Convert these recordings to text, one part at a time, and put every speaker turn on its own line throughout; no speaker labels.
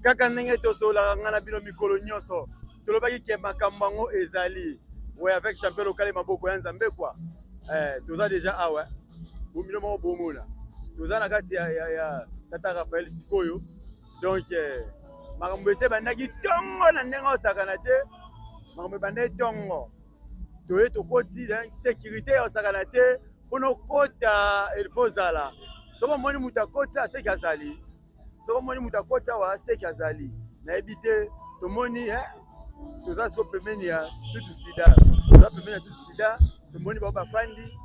Kaka ndenge tosololaka nga na bino mikolo nyonso, tolobaki ke makambo yango ezali ouais avec champion local maboko ya Nzambe quoi. Eh, toza déjà awa bino moko bomona toza na kati ya, ya, ya tata Raphaël sikoyo donc eh, makambo esi ebandaki ntongo na ndenge osakana te, makambo ebandaki ntongo toye tokoti sécurité ya osakana te mpona okota il faut ozala soki omoni moto akoti aseki azali soki omoni moto akoti awa aseki azali nayebi te tomoni eh, toza siko pembeni ya tutu sida toza pembeni ya tutu sida tomoni bao bafandi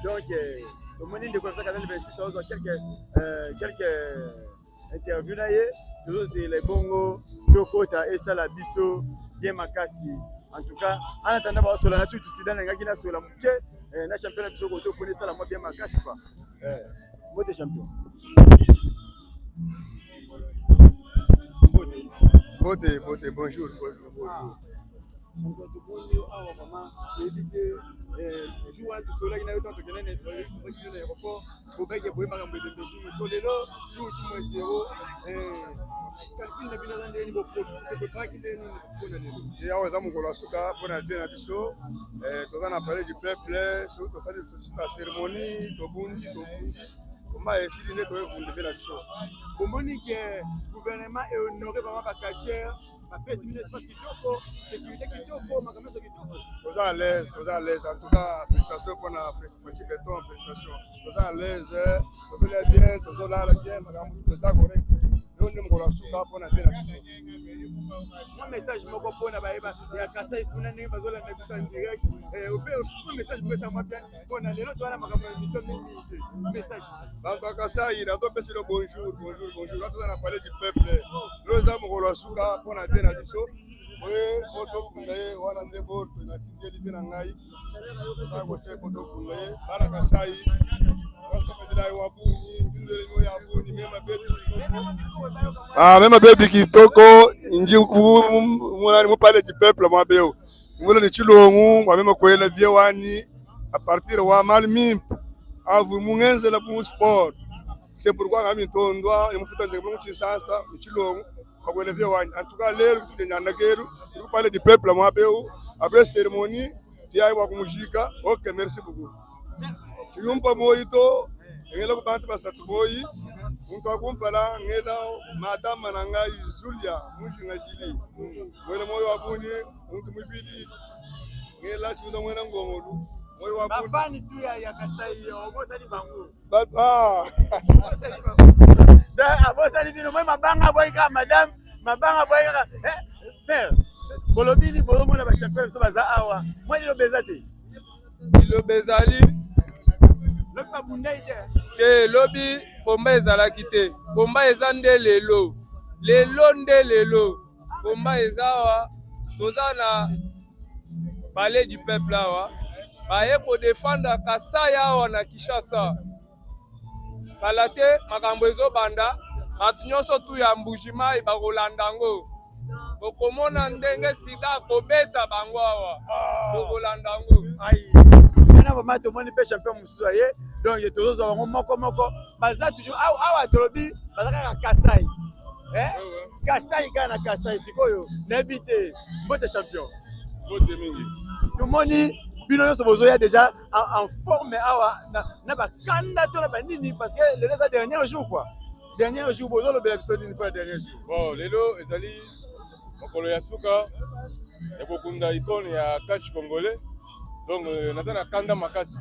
donc eh, tomoni ndeko na biso Canal 26 azwa quelque quelque interview na ye tozozela ebongo tokota esala biso bien makasi en tout cas en attendant baosola na tutu sida nalingaki nasola moke eh, na champion na biso koto mpona esala mwa bien makasi quoi eh, mbote champion. Mbote.
Mbote, mbote, bonjour, bonjour, bonjour.
Champion, tomoni yo awa mama, toyebi te jour wana tosolaki na yo ntango tokende tokendaki na aéroport bobaki boye makambo ebembe bino so lelo jour cimwesero calcul na bino aza ndenge nini bopreparaki ndenge nini mpona lelo?
Ye awa eza mokolo ya suka mpona vie na biso, toza na palais du peuple soki tosali ba cérémonie tobundi tobundi koma esili nde toyokunda vie na biso.
Bomoni ke gouvernement ehonore vraiment bacatcheurs, bapesi bino espace kitoko, sécurité kitoko, makambo nyonso kitoko.
Toza à l'aise, toza à l'aise en tout cas félicitations mpona Fatshi Béton, félicitations. Toza à l'aise, tozolia bien, tozolala bien, makambo toza correct. Lelo nde mokolo ya suka mpona vie na biso.
Mwa message moko mpona bayeba ya Kasai kuna ndenge bazolanda biso en direct, mpe mwa message moko eza mwa bien mpona lelo towana makambo ya émission mingi te, message.
Bato ya Kasai nazopesa bino bonjour, bonjour, bonjour. Toza na palais du peuple, lelo eza mokolo ya suka mpona vie na biso boye po tokunda ye wana nde bo natindeli mpe na ngai kotie po tokunda ye bana Kasai basakadila wa bunyi ndindelemo ya bunyi mema bebi kitoko ah mema bebi kitoko nji munani mu palais du peuple mwa beo mula ni chilongu wa mema kwela vie wani à partir wa mal mimp avu mungenzela mu sport c'est pourquoi ngami ntondwa emufuta ndenge mu chinsansa ni chilongu bakwela vie wani en tout cas lelo kutudenyanda keru tuli palais du peuple mwa beo après cérémonie tuyayi bwa kumujika. Ok, merci beaucoup. Chilumpa moyito ngela ku bantu basatu boyi muntu akumpala ngela madama na ngai Julia mujinga jili mwele moyo wa buni muntu mwibili ngela chiuza mwena ngongolu moyo wa buni
bafani tu ya, ya Kasai obosani bango
But, ah.
Obosani bango abosani bino moi mabanga boyi kaka madame mabanga boyi kaka eh, père bolobi nini bozomona bachampion biso baza awa mwa liloba eza te
liloba ezali
lobi babundai te
te lobi komba ezalaki te komba eza nde lelo lelo nde lelo komba eza awa toza na palais du peuple awa baye kodefendre Kasai awa na Kinshasa kala te makambo ezobanda bato nyonso tu ya Mbujimayi bakolanda yango bokomona ndenge sida akobeta bango awa bokolanda yango.
Ai wana vraiment tomoni mpe champion mosusu aye donc tozozwa bango moko moko baza toujours awa awa tolobi baza kaka Kasai eh? Kasai kaka na Kasai sikoyo nayebi te. Mbote champion.
Mbote mingi.
Tomoni bino nyonso bozoya déjà en, en forme awa na, na bakanda to na banini parce que lelo eza dernier jour quoi. Dernier jour bozolobela biso nini mpo dernier jour?
Bon, lelo ezali mokolo ya suka ya kokunda icône ya catch congolais. Donc naza na kanda makasi.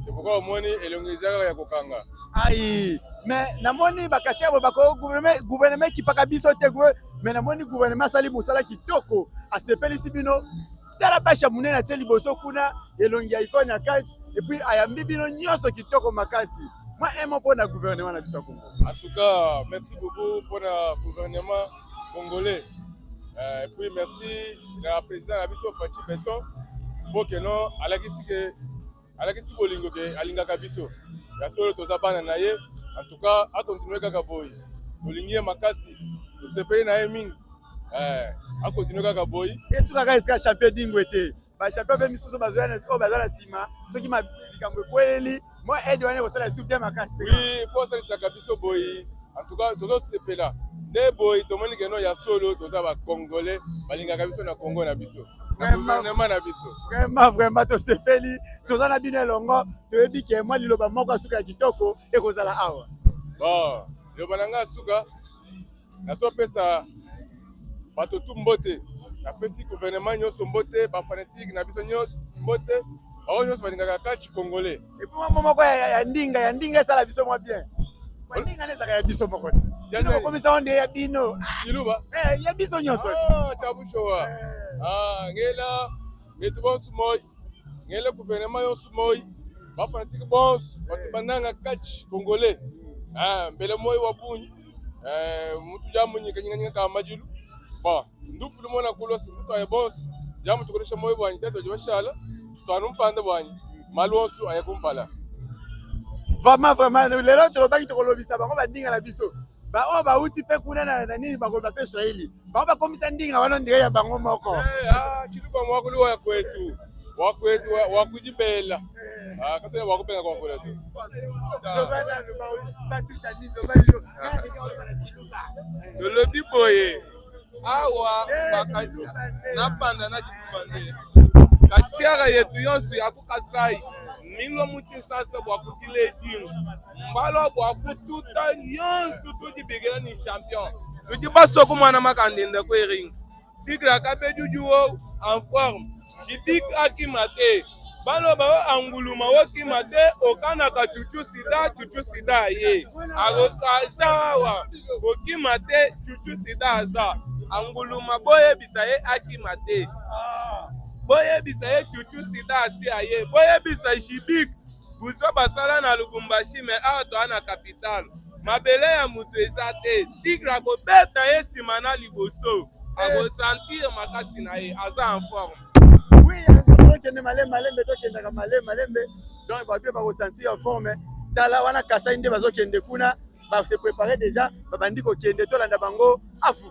C'est pourquoi omoni elongi eza kaka ya kokanga.
Ai, mais namoni bakati yabo bako gouvernement gouvernement ekipaka biso te mais namoni gouvernement asali mosala kitoko asepelisi bino tala basha monene atie liboso kuna elongi ya icône ya kati et puis ayambi bino nyonso kitoko makasi mwa un mot mpona gouvernement na biso ya Congo.
En tout cas, merci beaucoup pour le gouvernement congolais. Et puis merci na président na biso Fatshi Béton pour que non alakisi ke alakisi bolingo ke alingaka biso ya solo toza bana na ye en tout cas akontinue kaka boye tolingi ye makasi tosepeli na ye mingi akontinue kaka boye
esukaka esika champion dingwe te bachampion mpe misusu oyo baza na nsima soki likambo ekweleli mwa aide wana ekosala esu bien makasi.
Oui, faut asalisaka biso boye en tout cas tozosepela Nde boye tomoni ke no ya solo toza ba congolais balingaka biso na Congo na biso na gouvernement na biso.
Vraiment vraiment tosepeli toza na bino elongo toyebi ke mwa liloba moko ya suka ya kitoko ekozala awa.
Bon, liloba na ngai ya suka nazopesa bato tu mbote, napesi gouvernement nyonso mbote, ba fanatique na biso nyonso mbote, bango nyonso balingaka catch congolais.
Et puis mwa moko ya ndinga ya ndinga esala biso mwa bien. Mwa ndinga nde ezalaka ya biso moko te. Bino bokomisa ngo nde ya bino.
Tshiluba?
Eh, ya biso nyonso.
Ah, Tshabushowa. Ah, ngela betu bonso moi. Ngela gouvernement yonso moi. Ba fanatique bonso bato bananga catch congolais. Ah, mbele moi wa bunyi. Eh, mutu ja munyika nyinga nyinga ka majilu. Bon, ndufu lumona kulosi mutu aye bonso. Ja mutu kolesha moi bwanyi tete bashala. Tutanu mpanda bwanyi. Malu onso aye kumpala.
Vraiment vraiment lelo tolobaki tokolobisa bango bandinga na biso baoyo bauti mpe kuna na nini bakoloba mpe swahili bango bakomisa ndinga wana ndire ya bango moko.
Eh, ah, tshiluba mwakulu wa kwetu wakwetu wakujibela ah, katena wakubenga kwakula tu
tolobi boye awa bakati napanda na tshiluba nde katiaka yetu yonso ya ku Kasai milua mu Tshisasa bua kutilejilu mbalua bua kututa yonso tudibikila ni champion tudi basua kumana makanda enda ku ring tigre akabedi udi wowu en forme jibik akima te baloba wo anguluma wokima te okanaka cucu sida cucu sida aye aza awa kokima te cucu sida aza anguluma boyebisa ye akima te boyebisa ye cucu sida asi aye boyebisa jibik buzo basala na lubumbashi me awa toa na capitale mabele ya moto eza te tigre akobeta ye nsima na liboso akosentir makasi na ye aza en forme.
Oui, tokende malembe malembe, tokendaka malembe malembe, donc bato bakosentir en forme. Tala wana Kasai nde bazokende kuna, ba se préparer déjà, babandi kokende, tolanda bango afu.